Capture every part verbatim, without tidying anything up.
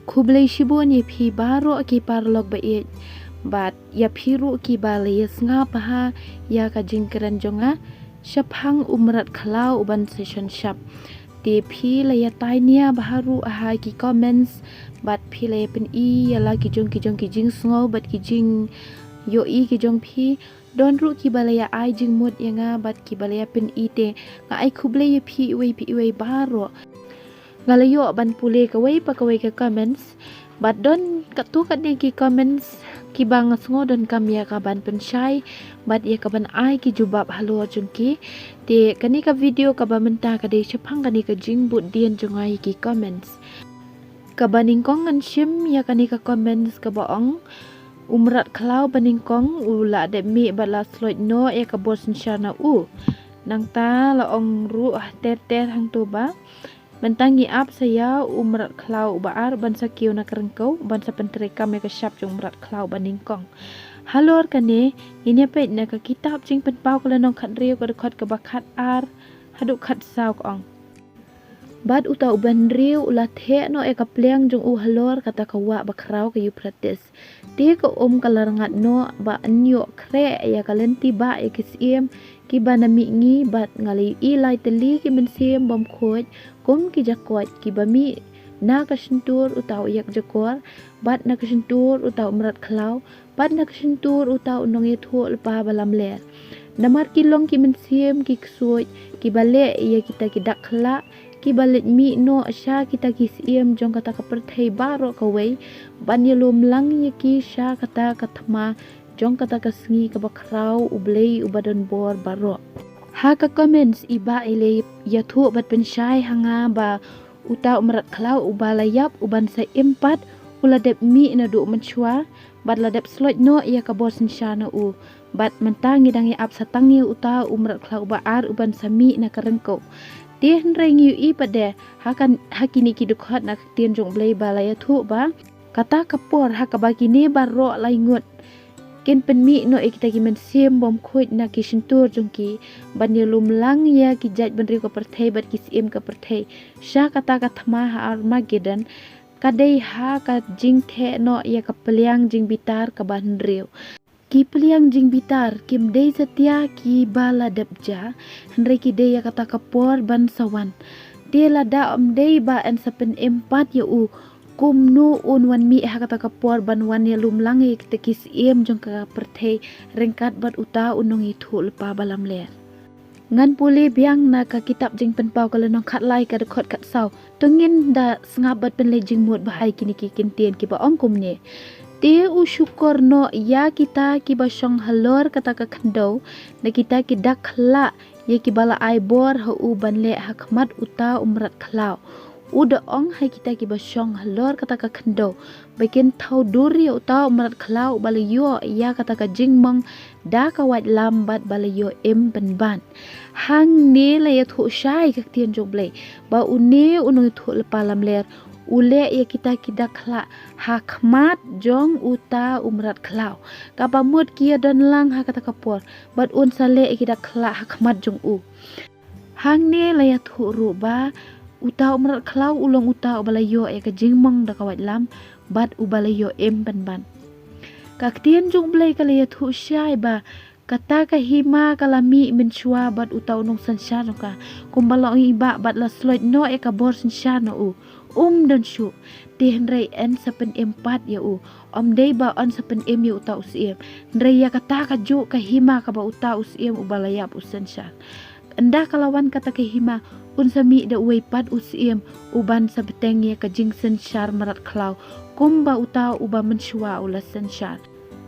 Khublei shibun ïa phi baroh ki paralok ba ïeit. Bad ïa phi ruh kiba la ïa sngap bha ïa ka jingkren jong nga shaphang u mrad khlaw uban sa shon shap. Te phi la ïa tai nia bha ruh ha ki comments, bad phi la ïa pyni ïa la ki jong ki jong ki jingsngew bad ki jingïohi ki jong phi. Don ruh kiba la ïa ai jingmut ïa nga bad kiba la ïa pyni, te nga ai khublei ïa phi iwei pa iwei baroh. Nga la ïoh ban pule kawei pa kawei ka comments. Bad don katto katne ki comments kiba nga sngew donkam ïa ka ban pynshai bad ïa ka ban ai ki jubab halor jong ki. Te kane ka video kaba mynta ka dei shaphang kane ka jingbud dien jong nga ïa ki comments. Kaba nyngkong ngan shim ïa kane ka comments kaba ong, u mrad khlaw ba nyngkong u la dep mih bad la sloit noh ïa ka bor synshar na u. Nangta la ong ruh ter ter hangto ba, mynta ngi ap sa ïa u mrad khlaw uba ar ban sa kiew na ka ryngkew ban sa pyntreikam ïa ka shap jong u mrad khlaw ba nyngkong. Halor kane ngin ïa peit na ka kitab Jingpynpaw ka lynnong khathynriew ka dkhot kaba khatar haduh khatsaw ka ong, bad uta uba hynriew u la theh noh ïa ka pliang jong u halor kata ka wah ba khraw ka Euphrates. Te ka um ka la rngat noh ba yn ïoh khreh ïa ka lynti bah ïa ki syiem kiba na mihngi, bad nga la ïohi lai tylli ki mynsiem bymkhuid kum ki jakoit kiba mih na ka shyntur uta u ïakjakor bad na ka shyntur uta u mrad khlaw bad na ka shyntur uta u nongïathuhlypa ba lamler. Namar ki long ki mynsiem ki ksuid kiba leh ïa kita ki dak khyllah kiba leit mih noh sha kita ki syiem jong kata ka pyrthei baroh kawei, ban ïalum lang ïa ki sha kata ka thma jong kata ka sngi kaba khraw U Blei uba don bor baroh. Ha ka comments i bah i la ïathuh bad pynshai ha nga ba uta u mrad khlaw uba la ïap uban sa im pat u la dep mih naduh mynshuwa bad la dep sloit noh ïa ka bor synshar na u. Bad mynta ngi dang ïa ap sa tang ïa uta u mrad khlaw uba ar uban sa mih na ka ryngkew. Te hynrei ngi ïohi pat de ha kan, ha kine ki dkhot na ka ktien jong U Blei ba la ïathuh ba kata ka por ha kaba kine baroh lai ngut kin pynmih noh ïa kita ki mynsiem bymkhuid na ki shyntur jong ki ban ïalum lang ïa ki jaitbynriew ka pyrthei bad ki syiem ka pyrthei sha kata ka thma ha Armageddon, ka dei ha ka jingtheh noh ïa ka pliang jingbitar kaba hynriew. Ki pliang jingbitar kim dei satia kiba la dep jia, hynrei ki dei ïa kata ka por ban sa wan. Te lada ym dei ba yn sa pynim pat ïa u, kumno un wan mih ha kata ka por ban wan ïalum lang ïa kita ki syiem jong ka pyrthei ryngkat bad uta u nongïathuhlypa ba lamler. Ngan pule biang na ka kitab Jingpynpaw ka lynnong khatlai ka dkhot khatsaw. To ngin da sngap bad pynleit jingmut bha ha kine ki kyntien kiba ong kumne. Te u shukor noh ïa kita kiba shong halor kata ka khyndew, na kita ki dak khyllah ïa kiba la ai bor ha u ban leh ha khmat uta u mrad khlaw. U da ong ha kita kiba shong halor kata ka khyndew ba kin thaw dur ïa uta u mrad khlaw uba la ïoh ïa kata ka jingmong da ka waitlam bad ba la ïoh im pynban. Hangne la ïathuh shai ka ktien jong U Blei ba une u nongïathuhlypa lamler u leh ïa kita ki dak khyllah ha khmat jong uta u mrad khlaw. Kaba mut ki ïa don lang ha kata ka por bad un sa leh ïa ki dak khyllah ha khmat jong u. Hangne la ïathuh ruh ba uta u mrad khlaw u long uta uba la ïoh ïa ka jingmong da ka waitlam bad uba la ïoh im pynban. Ka ktien jong U Blei ka la ïathuh shai ba kata ka hima ka la mih mynshuwa bad uta u nongsynshar jong ka, kumba la ong i bah, bad la sloit noh ïa ka bor synshar na u. Um don shuh. Te hynrei yn sa pynim pat ïa u. Ym dei ba yn sa pynim ïa uta u syiem, hynrei ïa kata kajuh ka hima kaba uta u syiem uba la ïap u synshar. Ynda ka la wan kata ka hima, un sa mih da uwei pat u syiem uban sa bteng ïa ka jingsynshar mrad khlaw, kumba uta uba mynshuwa u la synshar.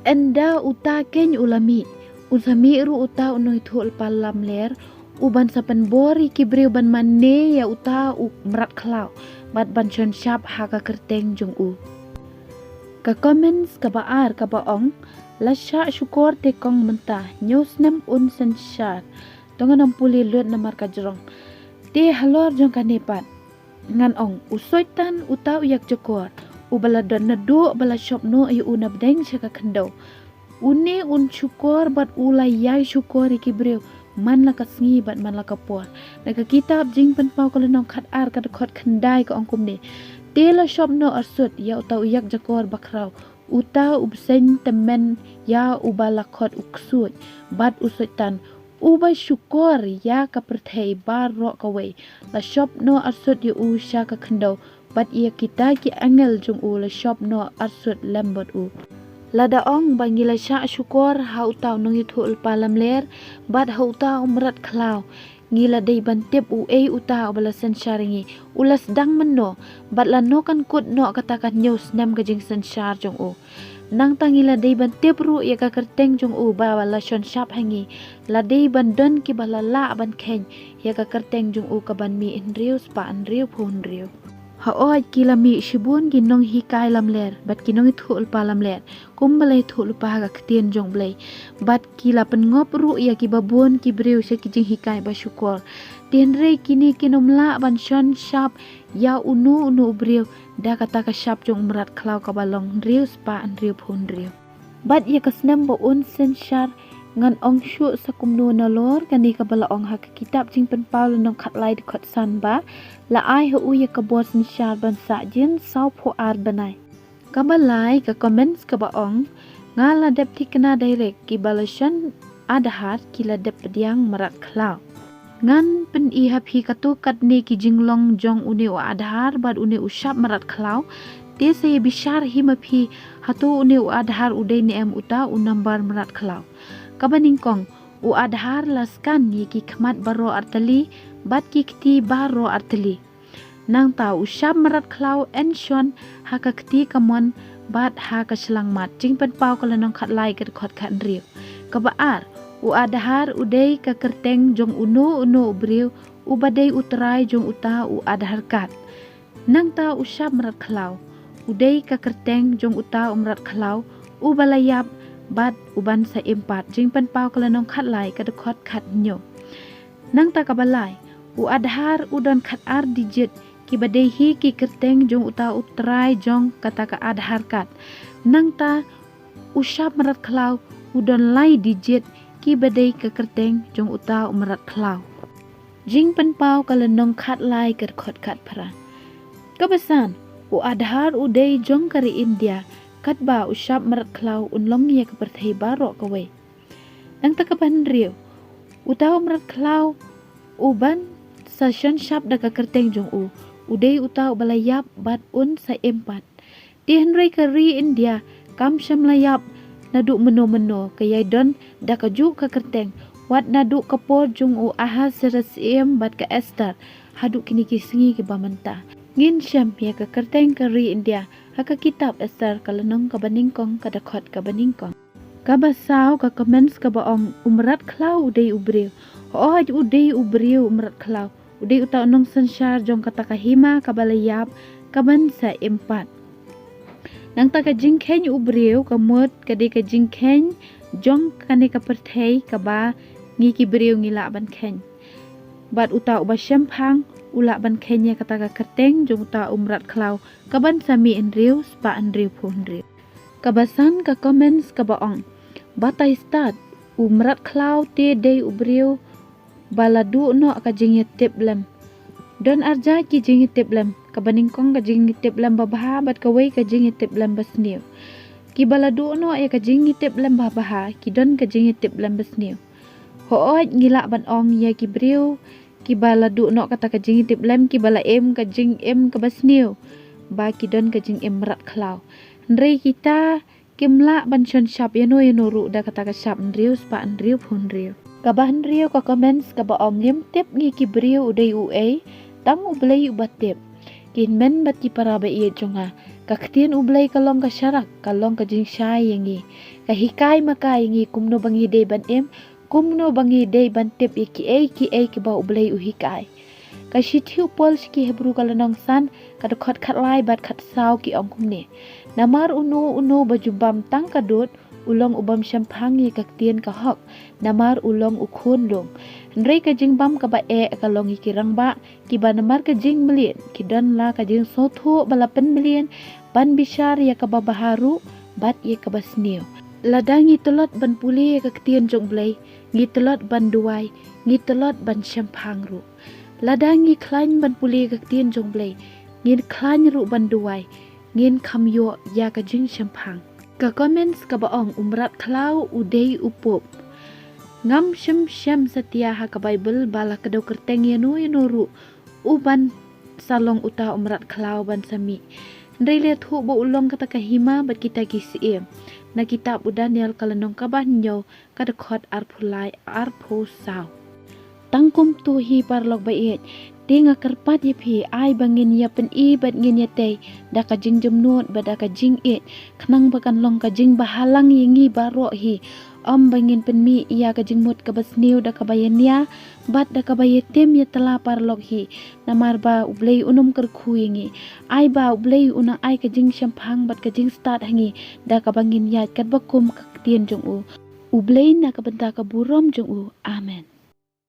Ynda uta keiñ u la mih, un sa mih ruh uta u nongïathuhlypa lamler uban sa pynbor ïa ki briew ban mane ïa uta u mrad khlaw bad ban shon shap ha ka kyrteng jong u. Ka comments kaba ar kaba ong, la shah shukor te kong mynta, hynñiew snem un synshar. To ngan ym pule lut namar ka jrong. Te halor jong kane pat ngan ong, u Soitan uta u ïakjakor uba la don naduh ba la shop noh ïa u na bneng sha ka khyndew. Une un shukor bad u la ïai shukor ïa ki briew man la ka sngi bad man la ka por. Na ka kitab Jingpynpaw ka lynnong khatar ka dkhot khyndai ka ong kumne. Te la shop noh arsut ïa uta u ïakjakor bakhraw, uta u bseiñ tymmen ïa uba la khot u ksuid bad u soitan, uba shukor ïa ka pyrthei baroh kawei. La shop noh arsut ïa u sha ka khyndew, bad ïa kita ki angel jong u la shop noh arsut lem bad u. Lada ong ba ngi la shah shukor ha uta u nongïathuhlypa lamler bad ha uta u mrad khlaw, ngi la dei ban tip uei uta uba la synshar ïa ngi, u la sdang mynno, bad lano kan kut noh kata ka hynñiew snem ka jingsynshar jong u. Nangta ngi la dei ban tip ruh ïa ka kyrteng jong u ba la shon shap ha ngi. La dei ban don kiba la lah ban kheiñ ïa ka kyrteng jong u ka ban mih hynriew spah hynriew phew hynriew. Hooid, ki la mih shibun ki nonghikai lamler bad ki nongïathuhlypa lamler, kumba la ïathuhlypa ha ka ktien jong U Blei. Bad ki la pynngop ruh ïa kiba bun ki briew sha ki jinghikai ba shukor. Te hynrei kine kin ym lah ban shon shap ïa uno uno u briew da kata ka shap jong u mrad khlaw kaba long hynriew spah hynriew phew hynriew. Bad ïa ka snem ba un synshar, ngan ong shuh sa kumno nalor kane kaba la ong ha ka kitab Jingpynpaw lynnong khatlai dkhot san ba la ai ha u ïa ka bor synshar ban sah jin saw phew ar bnai. Kaba lai ka comments kaba ong, nga la dep thikna direct, kiba la shon Adhar ki la dep pdiang mrad khlaw. Ngan pyni ha phi katto katne ki jinglong jong une u Adhar bad une u shap mrad khlaw. Te sa ïa bishar hi ma phi, hato une u Adhar u dei ne em uta u nambar mrad khlaw. Kaba nyngkong, u Adhar la scan ïa ki khmat baroh artylli bad ki kti baroh artylli. Nangta u shap mrad khlaw yn shon ha ka kti kamon bad ha ka shyllangmat. Jingpynpaw ka lynnong khatlai ka dkhot khathynriew. Kaba ar, u Adhar u dei ka kyrteng jong uno uno u briew uba dei u trai jong uta u Adhar card. Nangta u shap mrad khlaw u dei ka kyrteng jong uta u mrad khlaw uba la ïap bad uban sa im pat. Jingpynpaw ka lynnong khatlai ka dkhot khathynñiew. Nangta kaba lai, u Adhar u don khatar digit kiba dei hi ki kyrteng jong uta u trai jong kata ka Adhar card. Nangta u shap mrad khlaw u don lai digit kiba dei ka kyrteng jong uta u mrad khlaw. Jingpynpaw ka lynnong khatlai ka dkhot khatphra. Kaba san, u Adhar u dei jong ka ri India, katba u shap mrad khlaw un long ïa ka pyrthei baroh kawei. Nangta kaba hynriew, uta u mrad khlaw uban sa shon shap da ka kyrteng jong u, u dei uta uba la ïap bad un sa im pat. Te hynrei ka ri India kam shym la ïap naduh mynno mynno, ka ïai don da kajuh ka kyrteng wat naduh ka por jong u Ahasuerus syiem bad ka Esther haduh kine ki sngi kiba mynta. Ngin shem ïa ka kyrteng ka ri India ha ka kitab Esther ka lynnong kaba nyngkong ka dkhot kaba nyngkong. Kaba saw ka comments kaba ong u mrad khlaw u dei u briew. Hooid, u dei u briew u mrad khlaw. U dei uta u nongsynshar jong kata ka hima kaba la ïap kaban sa im pat. Nangta ka jingkheiñ u briew ka mut ka dei ka jingkheiñ jong kane ka pyrthei kaba ngi ki briew ngi lah ban kheiñ. Bad uta uba shemphang u lah ban kheiñ ïa kata ka kyrteng jong uta u mrad khlaw kaban sa mih hynriew spah hynriew phew hynriew. Kaba san ka comments kaba ong, batai stad, u mrad khlaw te dei u briew ba la duh noh ka jingïatiplem. Don arja ki jingïatiplem, kaba nyngkong ka jingïatiplem babha bad kawei ka jingïatiplem basniew. Kiba la duh noh ïa ka jingïatiplem babha ki don ka jingïatiplem basniew. Hooid, ngi lah ban ong ïa ki briew kiba la duh noh kata ka jingïatiplem kiba la im ka jingim kaba sniew, ba ki don ka jingim mrad khlaw. Hynrei kita kim lah ban shon shap ïano ïano ruh da kata ka shap hynriew spah hynriew phew hynriew. Kaba hynriew ka comments kaba ong, ngim tip ngi ki briew u dei uei, tang U Blei uba tip. Ki hynmen bad ki para ba ïeit jong nga, ka ktien U Blei ka long ka sharak, ka long ka jingshai ïa ngi. Ka hikai maka ïa ngi kumno ba ngi dei ban im, kumno ba ngi dei ban tip ïa kiei kiei kiba U Blei u hikai. Ka shithi u Paul sha ki Hebru ka lynnong san ka dkhot khatlai bad khatsaw ki ong kumne. Namar uno uno ba ju bam tang ka dud u long u bym shemphang ïa ka ktien ka hok, namar u long u khun lung. Hynrei ka jingbam kaba eh ka long ïa ki rangbah, kiba namar ka jingmlien ki don la ka jingsngewthuh ba la pynmlien ban bishar ïa kaba bha ruh bad ïa kaba sniew. Lada ngi tlot ban pule ïa ka ktien jong U Blei, ngi tlot ban duwai, ngi tlot ban shemphang ruh. Lada ngi khlaiñ ban pule ïa ka ktien jong U Blei, ngin khlaiñ ruh ban duwai, ngin kham ïoh ïa ka jingshemphang. Ka comments kaba ong u mrad khlaw u dei u pop. Ngam shym shem satia ha ka Baibl ba la kdew kyrteng ïano ïano ruh u ban sa long uta u mrad khlaw ban sa mih. Hynrei la ïathuh ba u long kata ka hima bad kita ki syiem. Na kitab u Daniel ka lynnong kaba hynñiew, ka dkhot arphew lai, arphew saw. Tang kumta hi paralok ba ïeit, te nga kyrpad ïa phi, ai ba ngin ïa pyni bad ngin ïa tei da ka jingjemnud bad da ka jingïeit, khnang ba kan long ka jingbhalang ïa ngi baroh hi. Ym ba ngin pynmih ïa ka jingmut kaba sniew da kaba ïania bad da kaba ïatim ïatla paralok hi, namar ba U Blei un ym kyrkhu ïa ngi. Ai ba U Blei un nang ai ka jingshemphang bad ka jingstad ha ngi da kaba ngin ïaid katba kum ka ktien jong u. U Blei na ka bynta ka burom jong u. Amen.